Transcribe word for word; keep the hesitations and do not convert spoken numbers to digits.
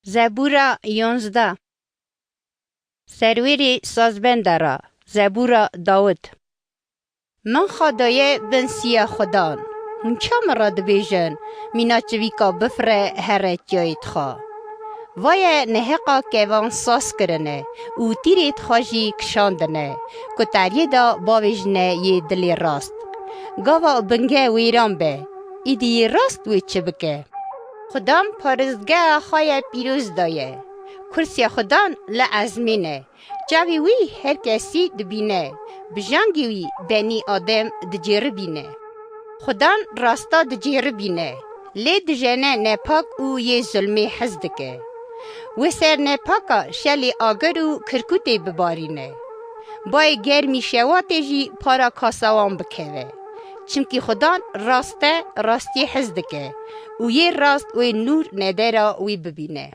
Zebûra yonzdeh. Serwêrê sazbenda ra, zebûra Dawid. Min xwe daye bin siya Xudan. Hûn ça min re dibêjin, mîna çivîka bifire here tiyayê tixwe? Vaye neheqa kevan saz kirine û tîrê tixwe jî kişandine, ku teriyê de bavêjine yê dilê rast. Gava binge wêran be, îdî yê rast wê çi bike? Xudan parêzgeha xwe ye pîroz daye. Kursiya Xudan li ezmên e. Çavê wî her kesî dibîne. Bijangê wî benî Adem dicêribîne. Xudan rasta dicêribîne. Lê dijene nepak û yê zulmê hez dike. Wê ser nepaka şelê agir û kirkûtê bibarîne. Bayê germî şewatê jî para kasa wan bikeve. Çimkî Xudan rast e, rastiyê hez dike û yê rast wê nûr nedera wî bibîne.